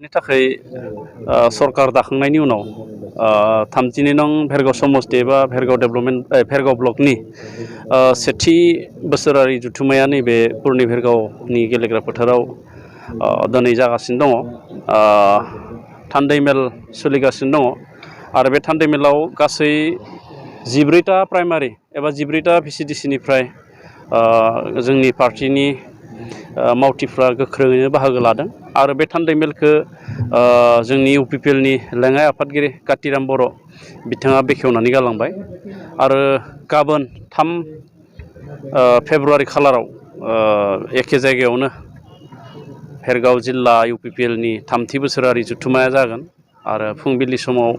नि थाखाय सरकार दाखांनायनि उनाव 32 नं भेरगाव समस्ति एबा भेरगाव डेभेलपमेन्ट भेरगाव ब्लकनि सेथि बोसोरारि जुथुमाया नैबे पुरनि भेरगावनि गेलेग्रा फोथाराव दिनै जागासिनो दङ। थान्दै मेल सोलिगासिनो दङ आरो बे थान्दै मेलाव गासै 14टा प्राइमारि एबा 14टा VCDC निफ्राय जोंनि पार्टिनि मावथिफ्रा गोख्रोङैनो बाहागो लादों आरो बे थान्दै मेलखौ जोंनि UPPL नि लेङाइ आफादगिरि कातिराम बर' बिथाङा बेखेवनानै गालांबाय आरो गाबोन 3 फेब्रुवारि खालाराव एखे जायगायावनो भेरगाव जिल्ला UPPL नि 3थि बोसोरारि जुथुमाया जागोन आरो फुंबिलि समाव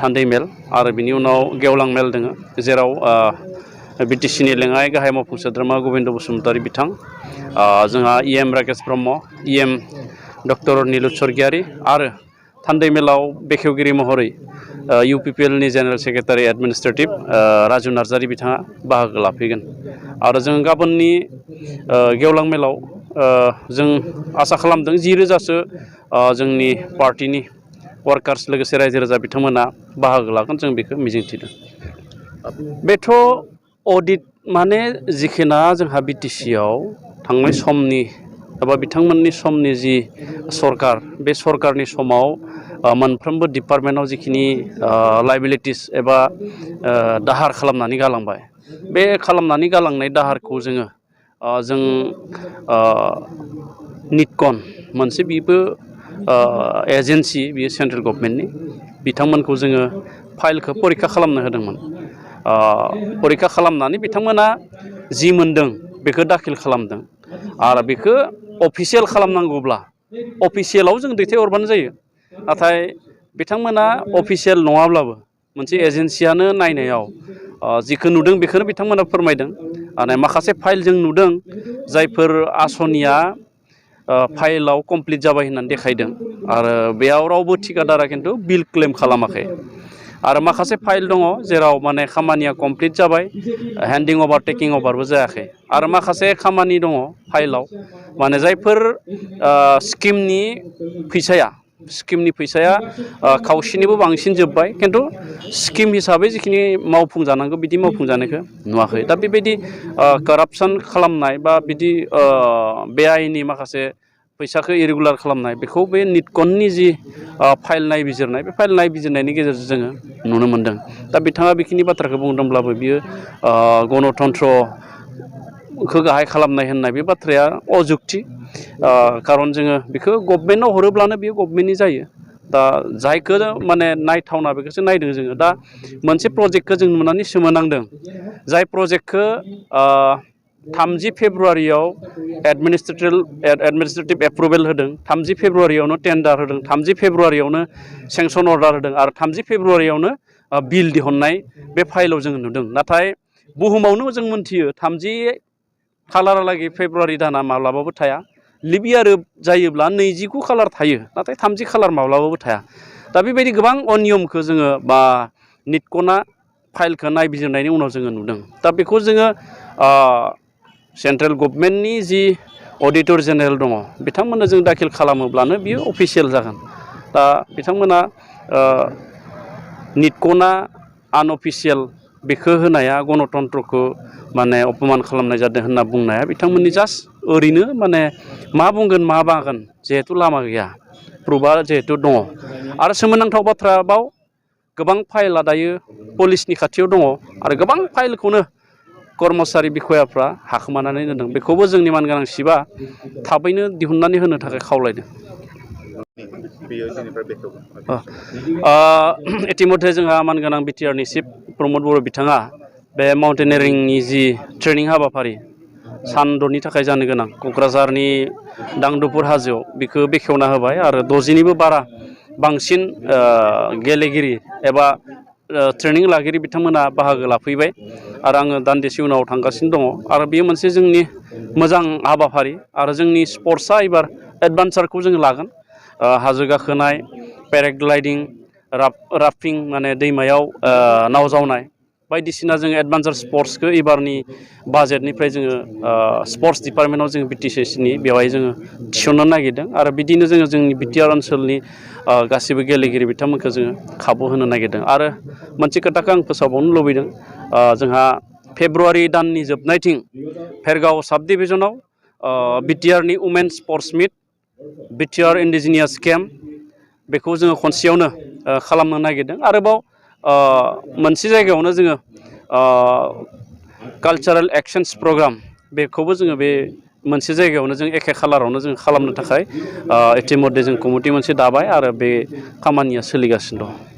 थान्दै मेल आरो बिनि उनाव गेवलां मेल दङ जेराव BTC नि लेङाइ गाहाय मावफुं सोद्रोमा गबिन्द बसुमतारी बिथां जोंहा EM Rakesh Brahma EM doctor Nilut Swargiary आरो थान्दै मेलाव बेखेवगिरि महरै UPPL नि general secretary administrative Raju Narzary बिथाङा बाहागो लाफैगोन आरो जों गाबोननि गेवलां मेलाव जों आसा खालामदों 10,000सो जोंनि पार्टिनि वार्कार्स लोगोसे रायजो राजा बिथांमोना बाहागो लागोन जों बेखौ मिजिंथिदों। बेथ' अडिट माने जिखिना जोंहा BTC आव थांनाय समनि एबा बिथांमोननि समनि जि सरकार बे सरकारनि समाव मोनफ्रोमबो डिपार्टमेन्टआव जिखिनि लायबिलिटिस एबा दाहार खालामनानै गालांबाय बे खालामनानै गालांनाय दाहारखौ जों निटकन मोनसे बिबो एजेन्सि बियो सेन्ट्रेल गभर्नमेन्टनि बिथांमोनखौ जोङो फाइलखौ परीक्षा खालामनो होदोंमोन। परीक्षा खालामनानै बिथांमोना जि मोनदों बेखौ दाखिल खालामदों आरो बेखौ अफिसियेल खालामनांगौब्ला अफिसियेलाव जों दैथायहरबानो जायो नाथाय बिथांमोना अफिसियेल नङाब्लाबो मोनसे एजेन्सियानो नायनायाव जिखौ नुदों बेखौनो बिथांमोना फोरमायदों आरो माखासे फाइल जों नुदों जायफोर आसनिया फाइलाव कमप्लिट जाबाय होननानै देखायदों आरो बेयाव रावबो ठिकादारा खिन्थु बिल क्लेम खालामाखै आरो माखासे फाइल दङ जेराव माने खामानिया कमप्लिट जाबाय हेन्डिं अभार टेकिं अभारबो जायाखै आरो माखासे खामानि दङ फाइलाव माने जायफोर स्किमनि फैसाया खावसेनिबो बांसिन जोब्बाय खिन्थु स्किम हिसाबै जिखिनि मावफुंजानांगौ बिदि मावफुंजानायखौ नुवाखै दा बेबायदि कारापसन खालामनाय बा बिदि बेआइनि माखासे फैसाखौ इरेगुलार खालामनाय बेखौ बे निटकननि जि फाइल नायबिजिरनाय बे फाइल नायबिजिरनायनि गेजेरजों जोङो नुनो मोनदों। दा बिथाङा बेखिनि बाथ्राखौ बुंदोंब्लाबो बियो गणतन्त्रखौ गाहाय खालामनाय होननाय बे बाथ्राया अजुक्ति खारन जोङो बेखौ गभर्नमेन्टआव हरोब्लानो बेयो गभर्नमेन्टनि जायो दा जायखौ माने नायथावना बेखौसो नायदों जोङो दा मोनसे प्रजेक्टखौ जों नुनानै सोमोनांदों जाय प्रजेक्टखौ 30 फेब्रुवारियाव एडमिनिस्ट्रेटिभ एप्रुभेल होदों 30 फेब्रुवारियावनो टेन्डार होदों 30 फेब्रुवारियावनो सेंसन अर्डार होदों आरो 30 फेब्रुवारियावनो बिल दिहुननाय बे फाइलाव जों नुदों नाथाय बुहुमावनो जों मोनथियो 30 खालारहालागै फेब्रुवारि दाना माब्लाबाबो थाया लिप इयार जायोब्ला 29 खालार थायो नाथाय 30 खालार माब्लाबाबो थाया दा बेबायदि गोबां अनियमखौ जोङो बा निटकना फाइलखौ नायबिजिरनायनि उनाव जोङो नुदों दा बेखौ जोङो सेन्ट्रेल गभर्नमेन्टनि जि अडिटर जेनेरेल दङ बिथांमोननो जों दाखिल खालामोब्लानो बियो अफिसियेल जागोन दा बिथांमोना निटकना आनअफिसियेल बेखौ होनाया गणतन्त्रखौ माने अपमान खालामनाय जादों होनना बुंनाया बिथांमोननि जास्ट ओरैनो माने मा बुंगोन मा बागोन जिहेथु लामा गैया प्रुफआ जिहेथु दङ आरो सोमोनांथाव बाथ्रा बाव गोबां फाइलआ दायो पुलिसनि खाथियाव दङ आरो गोबां फाइलखौनो कर्मचारि बिखयाफ्रा हाखोमानानै दोनदों बेखौबो जोंनि मानगोनां सिबआ थाबैनो दिहुननानै होनो थाखाय खावलायदों। इतिमध्य जोंहा मानगोनां बिटिआरनि चिफ प्रमद बर' बिथाङा बे माउन्टेनियारिंनि जि ट्रेनिं हाबाफारि सानद'नि थाखाय जानो गोनां क'क्राझारनि दांदुफुर हाजोआव बेखौ बेखेवना होबाय आरो 60निबो बांसिन गेलेगिरि एबा ट्रेनिं लागिरि बिथांमोना बाहागो लाफैबाय आरो आङो दान्दिसे उनाव थांगासिनो दङ आरो बेयो मोनसे जोंनि मोजां हाबाफारि आरो जोंनि स्पर्ट्सआ एबार एडभान्सारखौ जों लागोन हाजो गाखोनाय पेराग्लाइडिं राफ्टिं माने दैमायाव नाव जावनाय बायदिसिना जोङो एडभान्सार स्पर्ट्सखौ एबारनि बाजेटनिफ्राय जोङो स्पर्ट्स डिपार्टमेन्टआव जोङो BTCCनि बेवहाय जोङो थिसननो नागिरदों आरो बिदिनो जोङो जोंनि बिटिआर ओनसोलनि गासिबो गेलेगिरि बिथांमोनखौ जोङो खाबु होनो नागिरदों आरो मोनसे खोथाखौ आं फोसावबावनो लुबैदों जोंहा फेब्रुवारि दाननि जोबनायथिं भेरगाव साब डिभिजनाव बिटिआरनि वुमेन स्पर्ट्स मिट बिटिआर इन्डिजिनियास केम्प बेखौ जोङो खनसेयावनो खालामनो नागिरदों आरोबाव मोनसे जायगायावनो जोङो कालचारेल एक्सचेन्ज प्रग्राम बेखौबो जोङो बे मोनसे जायगायावनो जों एखे खालारावनो जों खालामनो थाखाय इतिमध्य जों कमिटि मोनसे दाबाय आरो बे खामानिया सोलिगासिनो दं।